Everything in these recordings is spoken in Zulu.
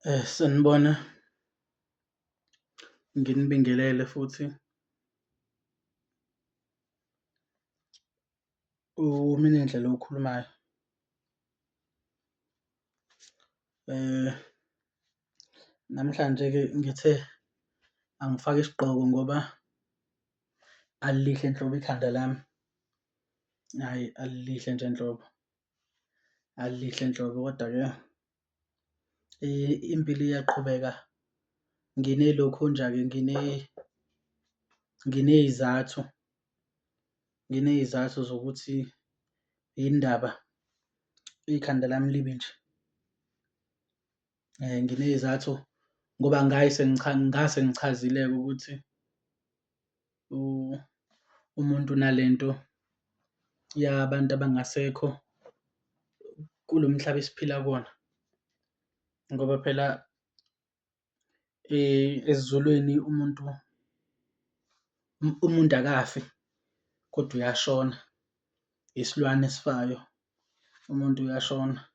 Sanibona, nginibingelele futhi. UMinenhle lo okhulumayo. Namhlanje-ke ngithe angifake isigqoko ngoba alilihle nhlobo ikhanda lami, hhayi alilihle nje nhlobo, alilihle nhlobo. Koda-ke impilo iyaqhubeka nginelokhunja-ke nginey'zathu, nginey'zathu zokuthi yini ndaba ikhanda lami libi nje. Nginey'zathu ngoba ngase ngichazile-ke ukuthi umuntu unalento yabantu abangasekho kulo mhlaba esiphila kuwona ngoba phela esiZulwini umuntu, umuntu akafi kodwa uyashona, isilwane esifayo, umuntu uyashona.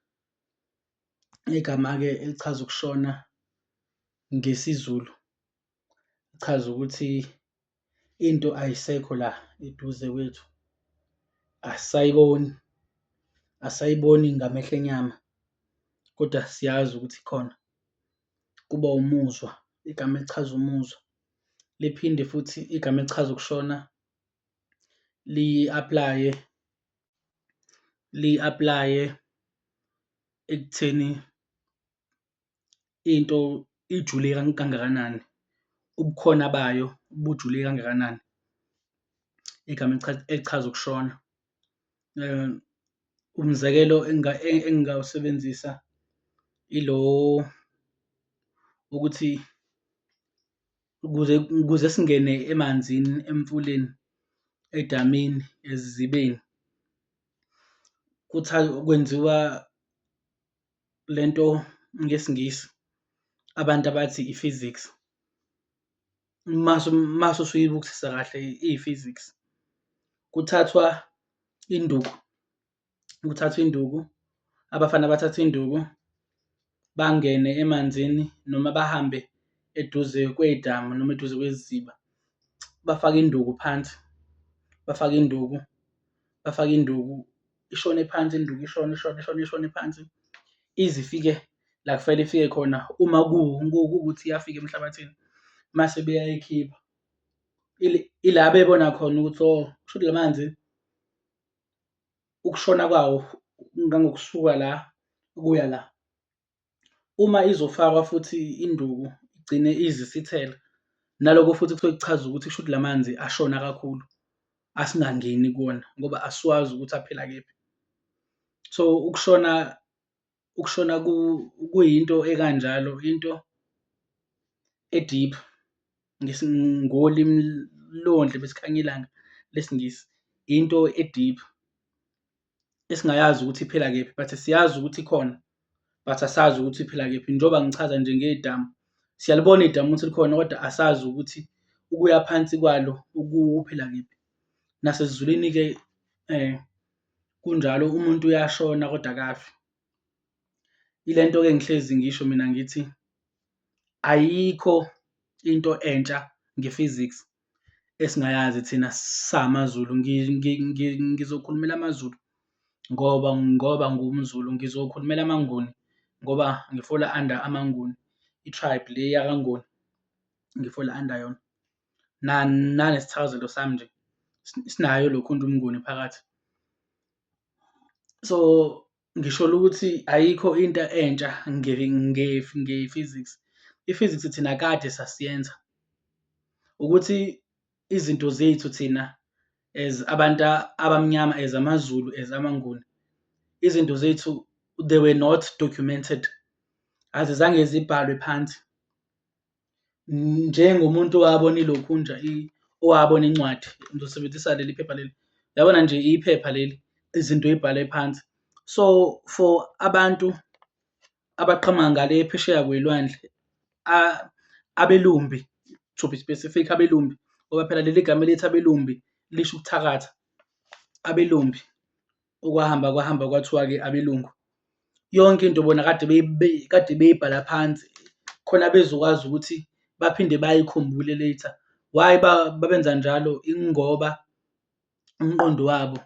Igama-ke elichaza ukushona ngesiZulu lichaza ukuthi into ayisekho la eduze kwethu, asisayiboni, asisayiboni ngamehlo enyama kodwa siyazi ukuthi ikhona. Kuba umuzwa, igama elichaza umuzwa. Liphinde futhi igama elichaza ukushona li-aplaye, li-aplaye ekutheni into ijule kangakanani, ubukhona bayo bujule kangakanani, igama elichaza ukushona. Umzekelo engingawusebenzisa ilo wokuthi ukuze, ukuze singene emanzini emfuleni, edamini, esizibeni kwenziwa lento ngesiNgisi abantu abathi i-physics. Mase mase usuyibukisisa kahle iyi-physics. Kuthathwa induku, kuthathwa induku, abafana bathathe induku bangene emanzini noma bahambe eduze kwedamu noma eduze kweziba, bafake induku phansi, bafake induku, bafake induku ishone phansi induku ishone ishone ishone ishone phansi ize ifike la kufanele ifike khona uma kuwukuthi iyafika emhlabathini mase beyayikhipha. Ila bebona khona ukuthi oh, kushuthi la manzi ukushona kwawo ngangokusuka la kuya la. Uma izofakwa futhi induku igcine izisithela, naloko futhi kusuke kuchaza ukuthi kushuthi la manzi ashona kakhulu, asingangeni kuwona ngoba asiwazi ukuthi aphela kephi. So, ukushona, ukushona kuyinto ekanjalo, into e-deep ngolimi londlebe zikhanya ilanga lesiNgisi, into e-deep esingayazi ukuthi iphela kephi but siyazi ukuthi ikhona but asazi ukuthi iphela kephi. Njengoba ngichaza nje ngedamu, siyalibona idamu ukuthi likhona kodwa asazi ukuthi ukuya phansi kwalo kuphela kephi. NasesiZulwini-ke kunjalo umuntu uyashona kodwa akafi. Ile nto-ke engihlezi ngisho mina ngithi ayikho into entsha nge-physics esingayazi thina samaZulu. Ngizokhulumela amaZulu ngoba ngoba ngiwumZulu, ngizokhulumela amaNguni ngoba ngifola under amaNguni, i-tribe le yakaNguni ngifola under yona. Nanesithakazelo sami nje sinayo ilokhunja uMnguni phakathi. So, ngisholo ukuthi ayikho into entsha nge-physics. I-physics thina kade sasiyenza, ukuthi izinto zethu thina as abantu abamnyama, as amaZulu, as amaNguni, izinto zethu they were not documented, azizange zibhalwe phansi. Njengomuntu owabona ilokhunja owabona incwadi, ngizosebenzisa leli phepha leli, uyabona nje iphepha leli izinto ey'bhalwe phansi. So, for abantu abaqhamuka ngale phesheya kwey'lwandle abelumbi to be specific, abelumbi ngoba phela leli gama elithi abelumbi lisho ukuthakatha, abelumbi okwahamba kwahamba kwathiwa-ke abelungu. Yonke into bona kade kade beyibhala phansi khona bezokwazi ukuthi baphinde bayikhumbule later. Why babenza njalo? Ingoba umqondo wabo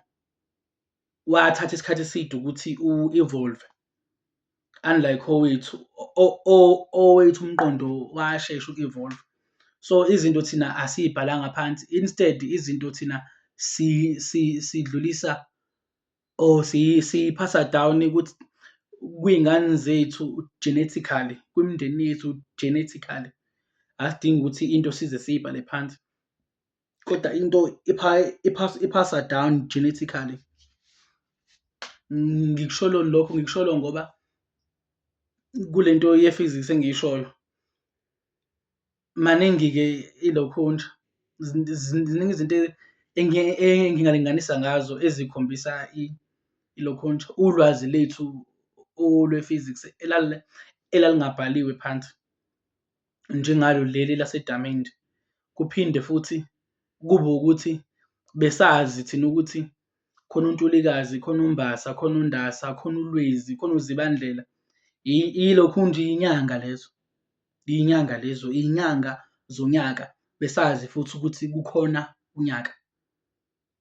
wathatha isikhathi eside ukuthi u-evolve-e unlike owethu, owethu umqondo washesha uku-evolve-a. So, izinto thina asiy'bhalanga phansi instead izinto thina sidlulisa or siyiphasa down ukuthi kwiy'ngane zethu genetically, kwimindeni yethu genetically. Asidingi ukuthi into size siyibhale phansi kodwa into iphaswa down genetically. Ngikusholoni lokho? Ngikusholo ngoba kule nto ye-physics engiyishoyo, maningi-ke ilokhunja ziningi izinto engingalinganisa ngazo ezikhombisa ilokhunja ulwazi lethu olwe-physics elalingabhaliwe phansi njengalo leli lasedamini. Kuphinde futhi kube ukuthi besazi thina ukuthi khona uNtulikazi, khona uMbasa, khona uNdasa, khona uLwezi, khona uZibandlela. Ilokhunja iy'nyanga lezo, iy'nyanga lezo, iy'nyanga zonyaka. Besazi futhi ukuthi kukhona unyaka.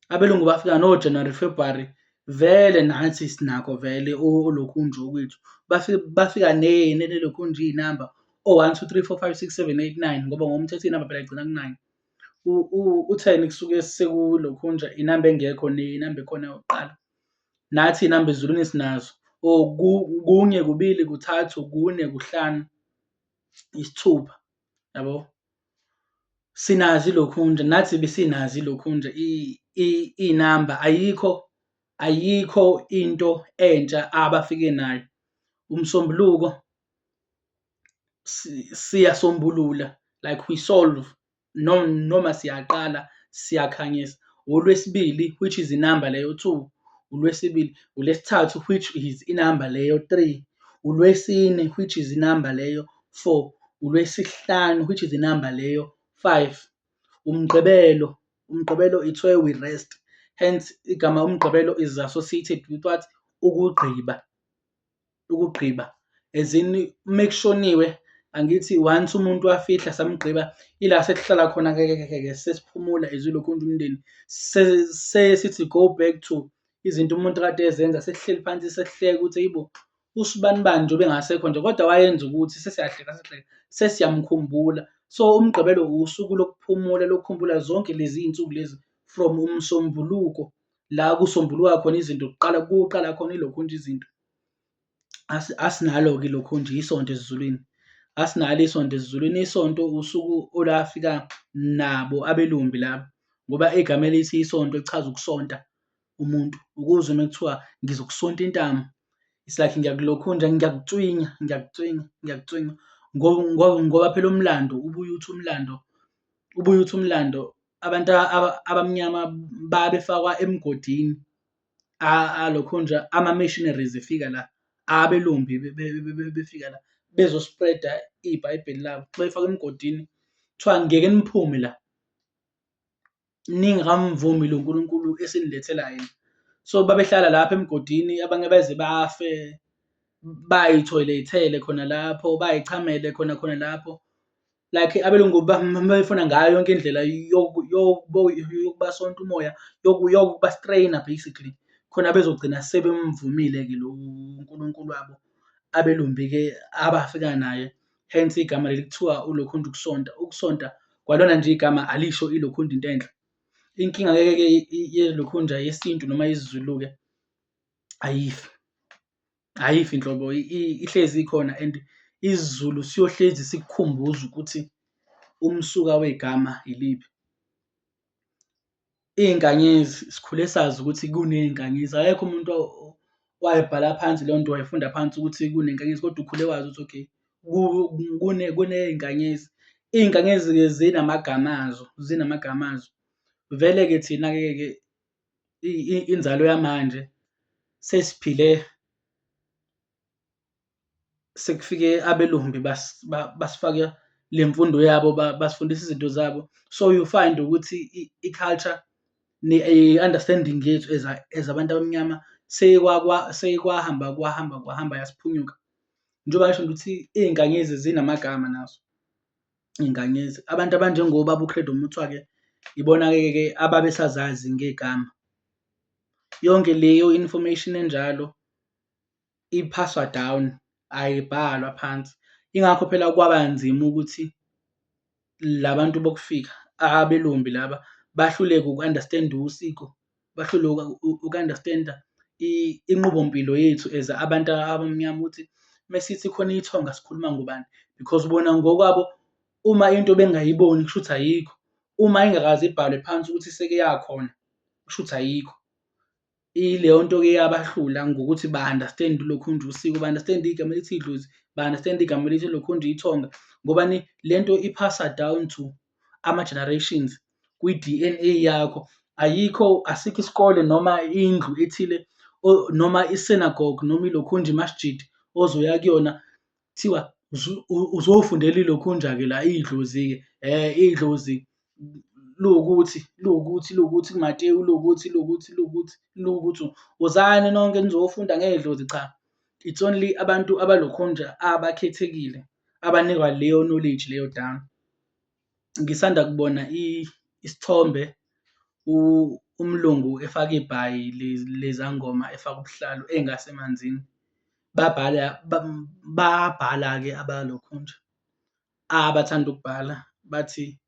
Abelungu bafika no-January, February, vele nathi sinakho vele olokhunja okwethu. Bafike bafika nelokhunja iy'namba o-one, two, three, four, five, six, seven, eight, nine ngoba ngokomthetho iy'namba phela y'gcina ku-nine. U-ten kusuke sekulokhunja inamba engekho nenamba ekhona yokuqala. Nathi iy'namba esiZulwini sinazo kunye, kubili, kuthathu, kune, kuhlanu, isithupha, yabo? Sinazo ilokhunja nathi besinazo ilokhunja iy'namba ayikho, ayikho into entsha abafike nayo. UMsombuluko siyasombulula like we solve noma siyaqala siyakhanyisa. ULwesibili which is inamba leyo two, uLwesibili, uLwesithathu which is inamba leyo three, uLwesine which is inamba leyo four, uLwesihlanu which is inamba leyo five. UMgqibelo, uMgqibelo it's where we rest, hence igama uMgqibelo is associated with what? Ukugqiba, ukugqiba as in uma kushoniwe angithi once umuntu wafihla samgqiba ila sekuhlala khona-ke ke ke sesiphumula as ilokhunja umndeni sesithi go back to izinto umuntu kade ezenza sesihleli phansi sesihleka ukuthi hhayi bo, usibanibani nje ubengasekho nje kodwa wayenza ukuthi sesiyahleka sesihleka sesiyamkhumbula. So, uMgqibelo usuku lokuphumula lokukhumbula zonke lezi iy'nsuku lezi from uMsombuluko la kusombuluka khona izinto kuqala kuqala khona ilokhunja izinto. Asinalo-ke ilokhunja isonto esiZulwini, asinalo isonto esiZulwini. Isonto usuku olwafika nabo abelumbi laba ngoba igama elithi isonto lichaza ukusonta umuntu, ukuzwe uma kuthiwa ngizokusonta intamo, it's like ngiyakulokhunja ngiyakutswinya, ngiyakutswinya, ngiyakutswinya ngoba phela umlando ubuye uthi umlando, ubuye uthi umlando abantu abamnyama babefakwa emgodini alokhunja ama-missionaries efika la, abelumbi befika la bezo-spread-a ibhayibheli labo, befakwa emgodini kuthiwa ngeke niphume la ningakamvumi lo Nkulunkulu esinilethela yena. So, babehlala lapha emgodini abanye beze bafe, bay'thoyilethele khona lapho, bay'chamele khona khona lapho. Like abelungu babefuna ngayo yonke indlela yokubasonta umoya, yokuba-strain-a basically khona bezogcina sebemvumile-ke lo Nkulunkulu wabo abelumbi-ke abafika naye. Hence igama leli kuthiwa ulokhunja ukusonta, ukusonta kwalona nje igama alisho ilokhunja into enhle. Inkinga-ke ke yelokhunja yesintu noma yesiZulu-ke ayifi, ayifi nhlobo ihlezi ikhona and isiZulu siyohlezi sikukhumbuza ukuthi umsuka wegama iliphi. Iy'nkanyezi sikhule sazi ukuthi kuney'nkanyezi, akekho umuntu owayibhala phansi leyo nto wayifunda phansi ukuthi kunenkanyezi kodwa ukhule wazi ukuthi okay kuney'nkanyezi. Iy'nkanyezi-ke zinamagama azo, zinamagama azo. Vele-ke thina-ke ke inzalo yamanje sesiphile sekufike abelumbi basifaka le mfundo yabo basifundisa izinto zabo. So, you find ukuthi i-culture ne-understanding yethu as abantu abamnyama Sekwahamba kwahamba kwahamba yasiphunyuka. Njengoba ngisho nje ukuthi iy'nkanyezi zinamagama nazo, iy'nkanyezi. Abantu abanjengobaba u-Credo Mutwa-ke ibona-ke ke ababesazazi ngegama. Yonke leyo information enjalo iphaswa down, ayibhalwa phansi. Yingakho phela kwaba nzima ukuthi la bantu bokufika abelumbi laba bahluleke uku-understand-a usiko, bahluleke uku-understand-a inqubompilo yethu as abantu abamnyama ukuthi mesithi khona ithonga sikhuluma ngobani because bona ngokwabo uma into bengayiboni kushuthi ayikho, uma ingakaze ibhalwe phansi ukuthi seke yakhona kushuthi ayikho. Ileyo nto-ke eyabahlula ngokuthi ba-understand-e ulokhunja usiko, ba-understand-e igama elithi idlozi, ba-understand-e igama elithi lokhunja ithonga, ngobani? Le nto iphasa down to ama-generations kwi-D_N_A yakho. Ayikho, asikho isikole noma indlu ethile noma i-synagogue noma ilokhunja i-masjid ozoya kuyona kuthiwa uzofundela ilokhunja-ke la idlozi-ke idlozi liwukuthi, liwukuthi, liwukuthi kuMatewu liwukuthi, liwukuthi, liwukuthi, liwukuthi. Wozani nonke nizofunda ngedlozi, cha, it's only abantu abalokhunja abakhethekile abanikwa leyo knowledge leyo down. Ngisanda kubona isithombe umlungu efake ibhayi lezangoma efake ubuhlalu engasemanzini. Babhala babhala-ke abalokhunja abathanda ukubhala bathi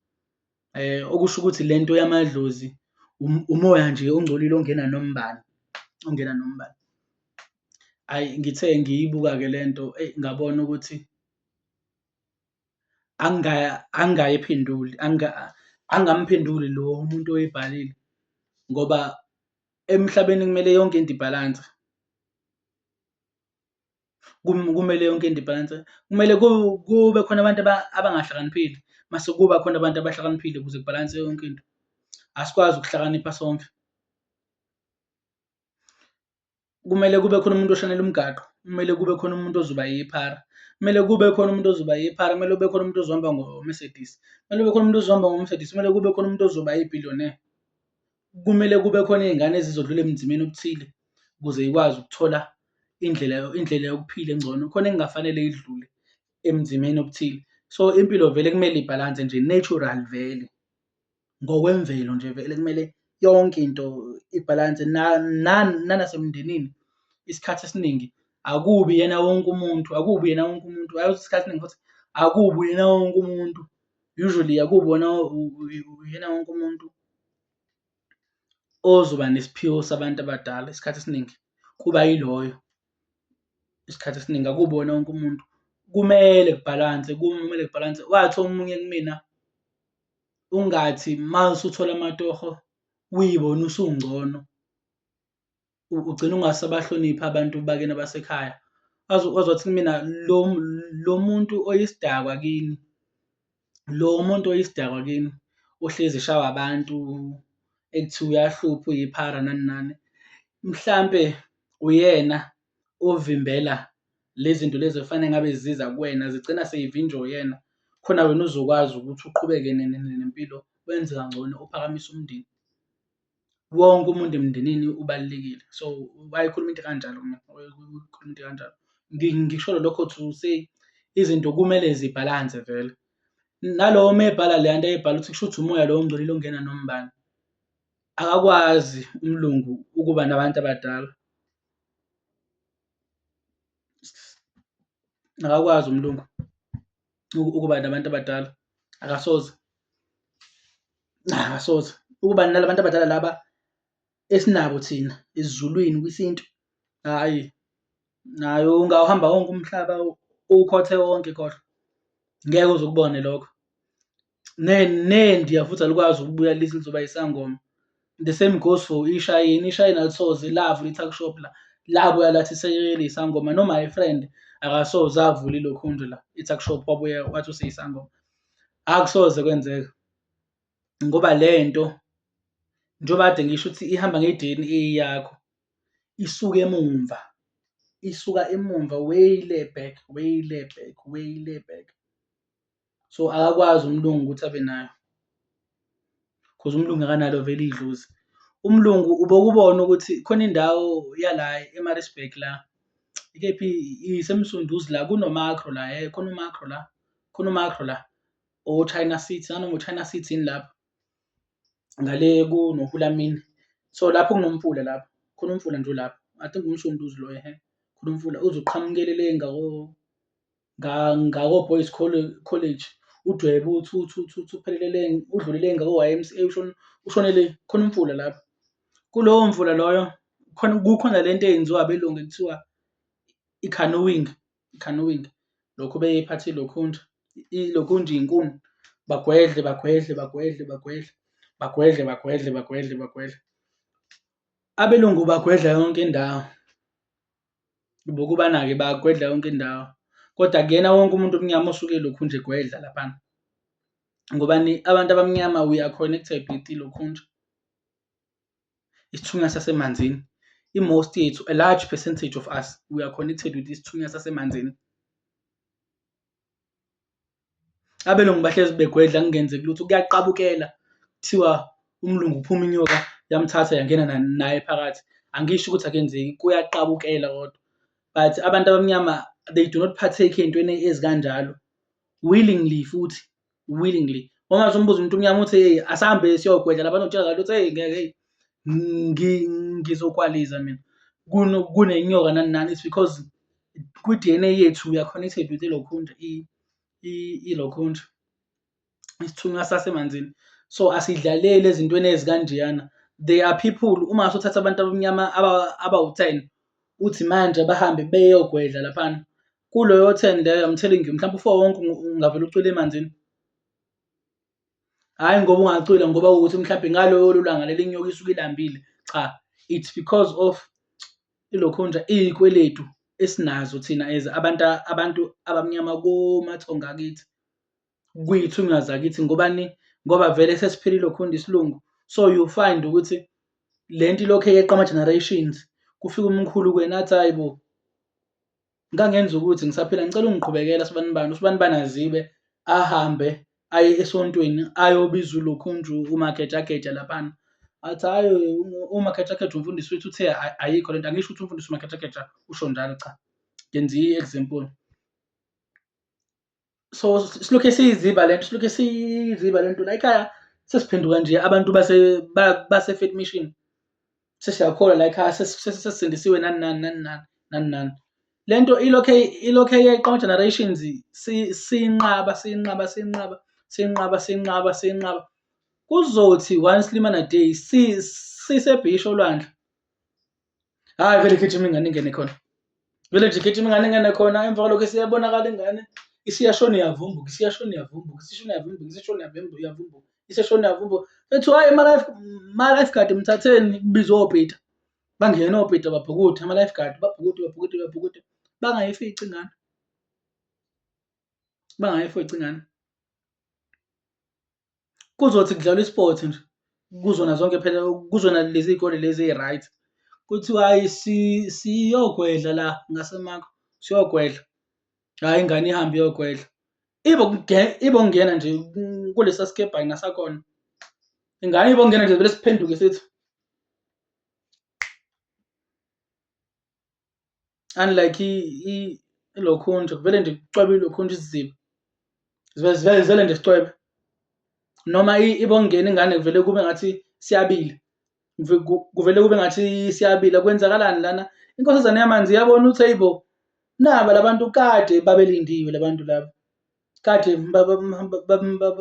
okusho ukuthi le nto yamadlozi umoya nje ongcolile ongena noma ubani, ongena noma ubani. Hhayi ngithe ngiyibuka-ke le nto eyi ngabona ukuthi angingayiphenduli angingamphenduli lo muntu oyibhalile ngoba emhlabeni kumele yonke into ibhalanse. Kumele yonke into ibhalanse, kumele kube khona abantu abangahlakaniphile mase kuba khona abantu abahlakaniphile ukuze kubhalanse yonke into. Asikwazi ukuhlakanipha sonke. Kumele kube khona umuntu oshanela umgaqo, kumele kube khona umuntu ozoba yiphara, kumele kube khona umuntu ozoba yiphara, kumele kube khona umuntu ozohamba ngo-Mercedes, kumele kube khona umuntu ozohamba ngo-Mercedes, kumele kube khona umuntu ozoba yi-billionaire. Kumele kube khona iy'ngane ezizodlula ebunzimeni obuthile ukuze y'kwazi ukuthola indlela indlela yokuphila engcono, khona ekungafanele idlule ebunzimeni obuthile. So, impilo vele kumele ibhalanse nje natural vele, ngokwemvelo nje vele kumele yonke into ibhalanse nanasemndenini isikhathi esiningi akubi uyena wonke umuntu, akubi uyena wonke umuntu, hhayi ukuthi isikhathi esiningi futhi akubi uyena wonke umuntu, usually akuwona uyena wonke umuntu ozoba nesiphiwo sabantu abadala isikhathi esiningi kuba yiloyo. Isikhathi esiningi akubi uwona wonke umuntu. Kumele kubhalanse, kumele kubhalanse. Wathi omunye kumina, ungathi uma usuthola amatoho uy'bone usungcono ugcine ungasabahloniphi abantu bakini abasekhaya. Waze waze wathi kumina lo lo muntu oyisidakwa kini, lo muntu oyisidakwa kini ohlezi eshawa abantu ekuthiwa uyahlupha uyiphara nani nani, mhlampe uyena ovimbela le zinto lezi ekufanele ngabe ziza kuwena zigcina sey'vinjwa uyena, khona wena uzokwazi ukuthi uqhubeke nempilo wenze kangcono uphakamise umndeni. Wonke umuntu emndenini ubalulekile. So, wayekhuluma into ekanjalo kumina, wayekhuluma into ekanjalo. Ngikusholo lokho to say izinto kumele zibhalanse vele. Nalowo uma ebhala le nto ayibhala ukuthi kushuthi umoya lo ongcolile ongena noma ubani. Akakwazi umlungu ukuba nabantu abadala. Akakwazi umlungu ukuba nabantu abadala, akasoze, akasoze. Ukuba nala bantu abadala laba esinabo thina esiZulwini kwisintu, hhayi, hhayi ungawuhamba wonke umhlaba uwukhothe wonke khohlwa, ngeke uze ukubone lokho. NeNdiya futhi alikwazi ukubuya lithi lizoba isangoma. The same goes for iShayina, iShayina alisoze lavula i-tuck shop la, labuya lathi seliyisangoma noma my friend akasoze avula ilokhunja la i-tuck shop wabuya wathi useyisangoma. Akusoze kwenzeka ngoba le nto njengoba kade ngisho ukuthi ihamba nge-D_N_A yakho isuka emumva, isuka emumva way le back, way le back, way le back. So, akakwazi umlungu ukuthi abe nayo cause umlungu akanalo vele idlozi. Umlungu ubokubona ukuthi khona indawo yala e-Maritzburg la, ikephi, iseMsunduzi la kuno-Makro la khona u-Makro la, khona u-Makro la o-China City, angazi noma o-China City yini lapho, ngale kunoHulamini. So, lapho kunomfula lapho, khona umfula nje olapho, I think uMsunduzi loyo ehhe, khona umfula uze uqhamukele le ngako ngako-Boys College, udwebe uthi uthi uthi uthi uphelele le udlule le ngako-Y_M_C_A ushone ushone le, khona umfula lapho. Kulowo mfula loyo khona kukhona le nto eyenziwa abelungu ekuthiwa i-canoeing, i-canoeing. Lokhu beyiphathe ilokhunja, ilokhunja iy'nkuni, bagwedle bagwedle bagwedle bagwedle, bagwedle bagwedle bagwedle bagwedle. Abelungu bagwedla yonke indawo. Ngokubana-ke bagwedla yonke indawo, kodwa akuyena wonke umuntu omnyama osuke elokhunja egwedla laphana. Ngobani? Abantu abamnyama we are connected with ilokhunja, isithunywa sasemanzini. I-most yethu, a large percentage of us, we are connected with isithunywa sasemanzini. Abelungu bahlezi begwedla kungenzeki lutho, kuyaqabukela kuthiwa umlungu kuphuma inyoka yamthatha yangena naye phakathi. Angisho ukuthi akenzeki, kuyaqabukela kodwa but abantu abamnyama they do not partake ey'ntweni ezikanjalo willingly futhi, willingly. Uma ungase umbuze umuntu omnyama uthi hheyi asambe siyogwedla la bazokutshela kahle ukuthi hheyi ngeke hheyi ngizokwaliza mina kunenyoka nani nani. It's because kwi-D_N_A yethu we are connected with ilokhunja ilokhunja, isithunywa sasemanzini. So, asidlaleli ezintweni ezikanjeyana. There are people uma ngase uthathe abantu abamnyama abawu-ten uthi manje bahambe beyogwedla laphana, kuloyo ten leyo I'm telling you mhlampe u-four wonke ungavele ucwile emanzini. Hhayi ngoba ungacwila ngoba kuwukuthi mhlampe ngalolo langa leli inyoka isuke ilambile, cha it's because of ilokhunja iy'kweletu esinazo thina as abantu abantu abamnyama kumathongo akithi, kwiy'thunywa zakithi ngobani? Ngoba vele sesiphila ilokhunja isilungu. So you find ukuthi le nto ilokhe yeqa ama-generations, kufike umkhulu kuwena athi hhayi bo, ngangenza ukuthi ngisaphila ngicela ungiqhubekela sibanibani, usibanibani azibe ahambe aye esontweni ayobiza ulokhunja umagejageja laphana. Athi hhayi umagejageja umfundisi wethu uthe ayikho lento, angisho ukuthi umfundisi umagejageja usho njalo cha, ngenza i-example. So silokhe siyiziba lento, silokhe siyiziba lento la ekhaya sesiphenduka nje abantu base-Faith Mission. Sesiyakholwa la ekhaya sesisindisiwe nani nani nani nani nani nani. Le nto ilokhe ilokhe yeqa ama-generations siyinqaba siyinqaba siyinqaba siyinqaba siyinqaba siyinqaba. Kuzothi once limana day sisebhishi olwandle, hhayi vele igijima ingane ingene khona. Vele nje igijima ingane ingene khona emva kwalokho isiyabonakala ingane isiyashona iyavumbuka, isiyashona iyavumbuka, isishona iyavumbuka, isishona iyavumbuka, iseshona iyavumbuka. Sekuthiwa hhayi ma-life guard mthatheni kubizwe oPeter. Bangene oPeter babhukude ama-life guard babhukude babhukude babhukude bangayifici ingane, bangayifici ingane. Kuzothi kudlalwa i-sport nje kuzona zonke phela kuzona lezi iy'kole lezi ey'right kuthiwa hhayi siyogwedla la ngaseMakho siyogwedla, hhayi ingane ihambe iyogwedla. Ibokungena nje kulesa sikebhana sakhona, ingane ibokungena nje vele siphenduke sithi unlike ilokhunja kuvele nje kucwebe ilokhunja isiziba zivele nje sicwebe noma ibongena ingane kuvele kube ngathi siyabila kuvele kube ngathi siyabila kwenzakalani lana inkosazane yamanzi iyabona ukuthi hayibo naba labantu kade babelindiwe labantu laba kade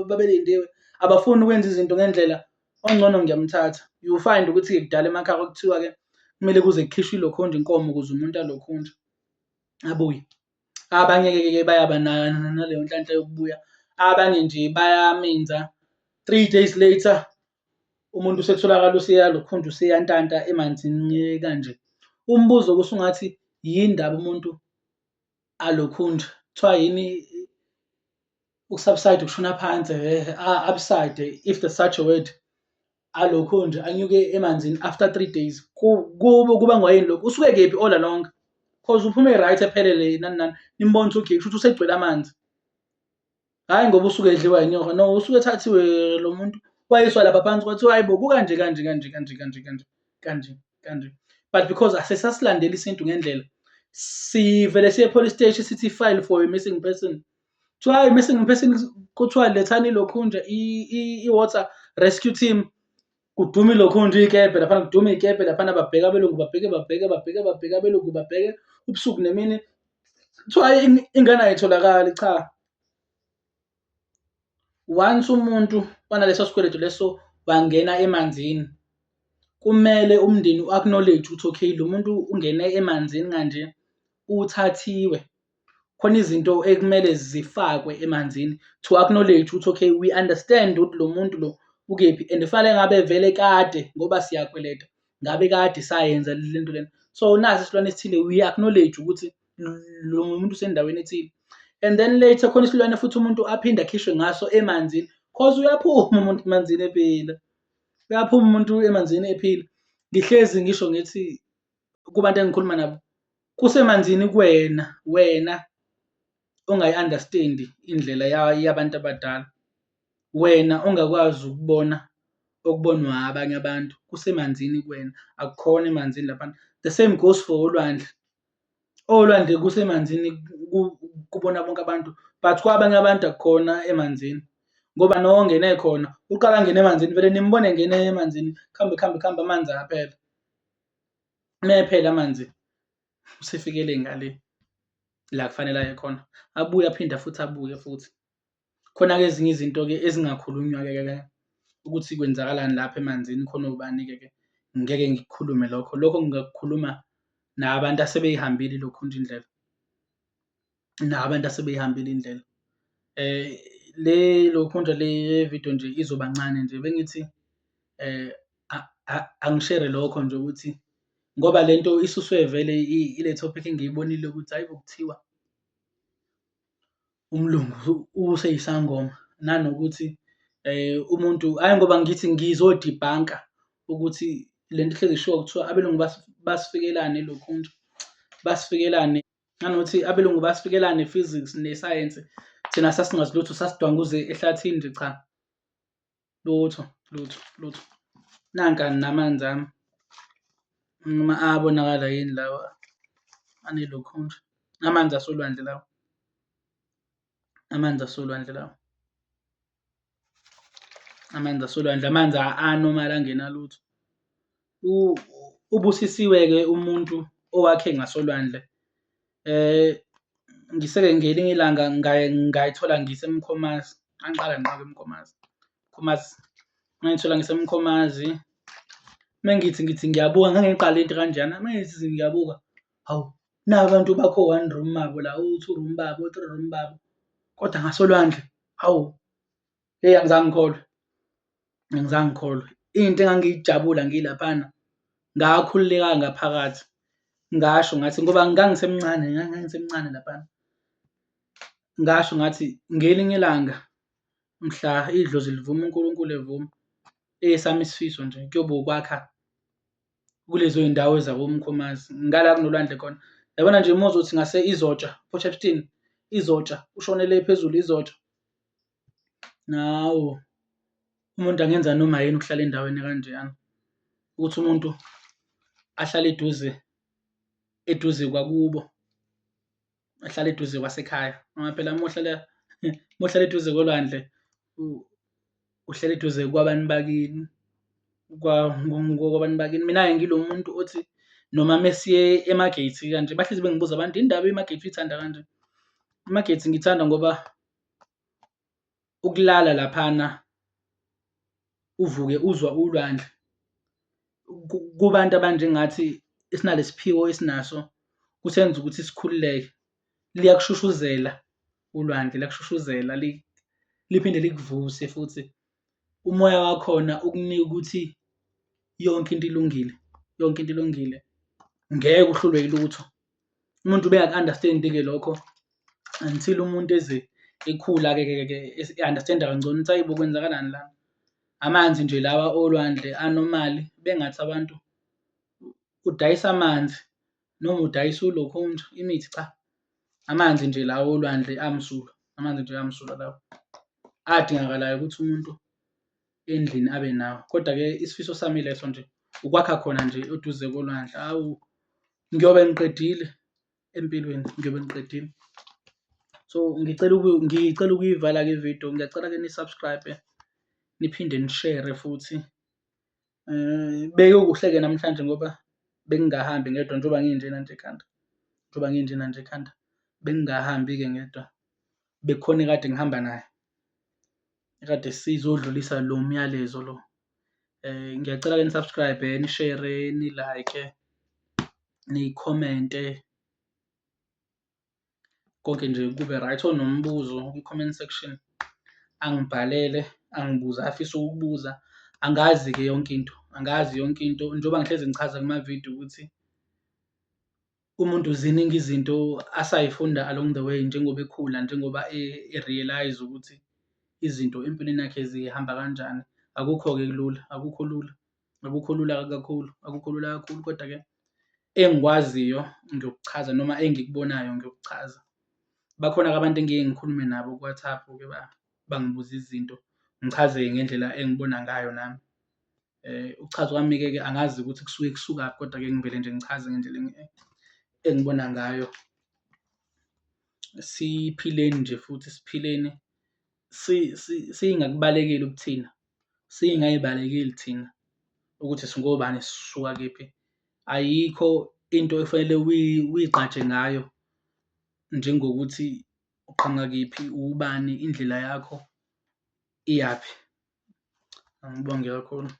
babelindiwe abafuni ukwenza izinto ngendlela ongcono ngiyamthatha. You find ukuthi-ke kudala emakhaya kwakuthiwa-ke kumele kuze kukhishwe ilokhonja inkomo ukuze umuntu alokhunja abuye. Abanye-ke bayaba naleyo nhlanhla yokubuya, abanye nje bayaminza 3 days later umuntu usetholakala useyalokhunja useyantanta emanzini kanje. Umbuzo-ke usungathi yini ndaba umuntu alokhunja, kuthiwa yini uku-subside ukushona phansi upside if there's such a word alokhu nje anyuke emanzini after 3 days kubangwa yini lokhu usuke kephi all along cause uphume right ephelele nani nani nimbona ukuthi okay kusho ukuthi usegcwele amanzi hhayi ngoba usuke edliwa inyoka no usuke ethathiwe lo muntu. Wayiswa lapha phansi kwathiwa hhayi bo kukanje kanje kanje kanje kanje kanje kanje kanje. But because asesasilandeli isintu ngendlela, sivele siye e-police steshi sithi file for a missing person. Kuthiwa hhayi missing person kuthiwa lethani ilokhunja i-water rescue team. Kudume ilokhunja iy'kebhe laphana, kudume iy'kebhe laphana babheke abelungu babheke babheke babheke babheke abelungu babheke ubusuku nemini. Kuthiwa hhayi ingane ayitholakali, cha. Once umuntu wanaleso sikweletu leso wangena emanzini, kumele umndeni u-acknowledge ukuthi okay lo muntu ungene emanzini kanje uthathiwe. Khona izinto ekumele zifakwe emanzini to acknowledge ukuthi okay we understand ukuthi lo muntu lo ukephi and kufanele ngabe vele kade ngoba siyakweleta, ngabe kade sayenza le nto lena. So nasi isilwane esithile we acknowledge ukuthi lo muntu usendaweni ethile and then later khona isilwane futhi umuntu aphinde akhishwe ngaso emanzini cause uyaphuma umuntu emanzini ephila, uyaphuma umuntu emanzini ephila. Ngihlezi ngisho ngithi kubantu engikhuluma nabo, kusemanzini kuwena, wena ongayi-understand-i indlela yabantu abadala, wena ongakwazi ukubona okubonwa abanye abantu, kusemanzini kuwena, akukhona emanzini laphana. The same goes for olwandle, olwandle kusemanzini kubona bonke abantu but kwabanye abantu akukhona emanzini ngoba nongene khona uqala angene emanzini vele nimbone engena emanzini kuhambe kuhambe kuhambe amanzi ayaphela. Uma ephela amanzi usefikele ngale la kufanele aye khona, abuye aphinde futhi abuye futhi. Khona-ke ezinye izinto-ke ezingakhulunywa-ke ke ukuthi kwenzakalani lapha emanzini khona obani-ke ke, ngeke ngikukhulume lokho, lokho ngingakukhuluma nabantu asebeyihambile ilokhunja indlela, nabantu asebeyihambile indlela. Le lokhunja le vidiyo nje izoba ncane nje bengithi angishere lokho nje ukuthi ngoba le nto isuswe vele ile topic engiyibonile ukuthi hhayi bo kuthiwa umlungu useyisangoma nanokuthi umuntu, hhayi ngoba ngithi ngizo-debunk-a ukuthi le nto ihlezi ishiwo kuthiwa abelungu basifikelani nelokhunja, basifikelani nanokuthi abelungu basifikela ne-physics nesayensi, thina sasingazi lutho sasidwanguze ehlathini nje cha, lutho lutho lutho. Nanka namanzi ami noma ayabonakala yini lawa anelokhunja, amanzi asolwandle lawa, amanzi asolwandle lawa, amanzi asolwandle, amanzi a-normal angenalutho. Ubusisiwe-ke umuntu owakhe ngasolwandle. Ngiseke ngelinye ilanga ngayithola ngiseMkhomazi, ngangiqala ngqa eMkhomazi, Mkhomazi, ngayithola ngiseMkhomazi. Uma ngithi ngithi ngiyabuka ngangiqala into ekanjena, uma ngithi ngiyabuka, hawu naba abantu bakho o-one room babo la, o-two room babo, o-three room babo, kodwa ngasolwandle, hawu hheyi angizange ngikholwe, angizange ngikholwe. Into engangiyijabula ngilaphana ngakhululeka ngaphakathi, ngasho ngathi ngoba ngangisemncane, ngangisemncane laphana. Ngasho ngathi ngelinye ilanga mhla idlozi livuma uNkulunkulu evuma, esami isifiso nje kuyoba ukwakha kulezo y'ndawo ezakoMkhomazi ngala kunolwandle khona. Yabona nje uma uzothi ngase Izotsha, Port Shepstone, Izotsha ushone le phezulu Izotsha, hawu umuntu angenza noma yini ukuhlala endaweni ekanjeyana. Ukuthi umuntu ahlale eduze eduze kwakubo, ahlale eduze kwasekhaya ngoba phela uma uhlala uma uhlala eduze kolwandle uhlala eduze kwabantu bakini, kwabantu bakini. Mina-ke ngilo muntu othi noma mesiye eMargate kanje bahlezi bengibuza abantu yini ndaba iMargate uyithanda kanje? IMargate ngiyithanda ngoba ukulala laphana uvuke uzwa ulwandle kubantu abanjengathi esinalesiphiwo esinaso kusenza ukuthi sikhululeke. Liyakushushuzela ulwandle, liyakushushuzela liphinde likuvuse futhi. Umoya wakhona ukunika ukuthi yonke into ilungile, yonke into ilungile, ngeke uhlulwe yilutho. Umuntu ubengaku-understand-i-ke lokho until umuntu eze ekhula-ke ke ke e-understand-a kangcono ukuthi hhayi bo kwenzakalani la. Amanzi nje lawa olwandle a-normal bengathi abantu udayisa amanzi noma udayisa ulokhunja imithi, cha amanzi nje lawa olwandle amsulwa, amanzi nje amsulwa lawa adingakalayo ukuthi umuntu endlini abe nawo. Kodwa-ke isifiso sami ileso nje, ukwakha khona nje eduze kolwandle, awu ngiyobe ngiqedile empilweni, ngiyobe ngiqedile. So, ngicela ngicela ukuyivala-ke ividiyo, ngiyacela-ke ni-subscribe-e niphinde nishere futhi. Bekukuhle-ke namhlanje ngoba bengingahambi ngedwa njengoba nginjena nje ekhanda, njengoba nginjena nje ekhanda bengingahambi-ke ngedwa, bekukhona ekade ngihamba naye ekade sizodlulisa lo myalezo lo. Ngiyacela-ke ni-subscribe-e, nishere, ni-like-e, nikhomente, konke nje kube right. Onombuzo kwi-comment section angibhalele, angibuze afisa ukukubuza. Angazi-ke yonke into, angazi yonke into njengoba ngihlezi ngichaza kumavidiyo ukuthi umuntu ziningi izinto asay'funda along the way njengoba ekhula, njengoba e-realise-a ukuthi izinto empilweni yakhe zihamba kanjani. Akukho-ke kulula, akukho lula, akukho lula kakhulu, akukho lula kakhulu koda-ke engikwaziyo ngiyokuchaza noma engikubonayo ngiyokuchaza. Bakhona-ke abantu engiye ngikhulume nabo ku-WhatsApp-ke bangibuze izinto, ngichaze-ke ngendlela engibona ngayo nami. Ukuchaza kwami-ke ke angazi ukuthi kusuke kusukaphi koda-ke ngivele nje ngichaze ngendlela engibona ngayo. Siphileni nje futhi siphileni singakubalekeli ubuthina, singay'balekeli thina ukuthi singobani sisuka kephi. Ayikho into ekufanele uyigqaje ngayo njengokuthi uqhamuka kephi, ubani, indlela yakho iyaphi. Angibonge kakhulu.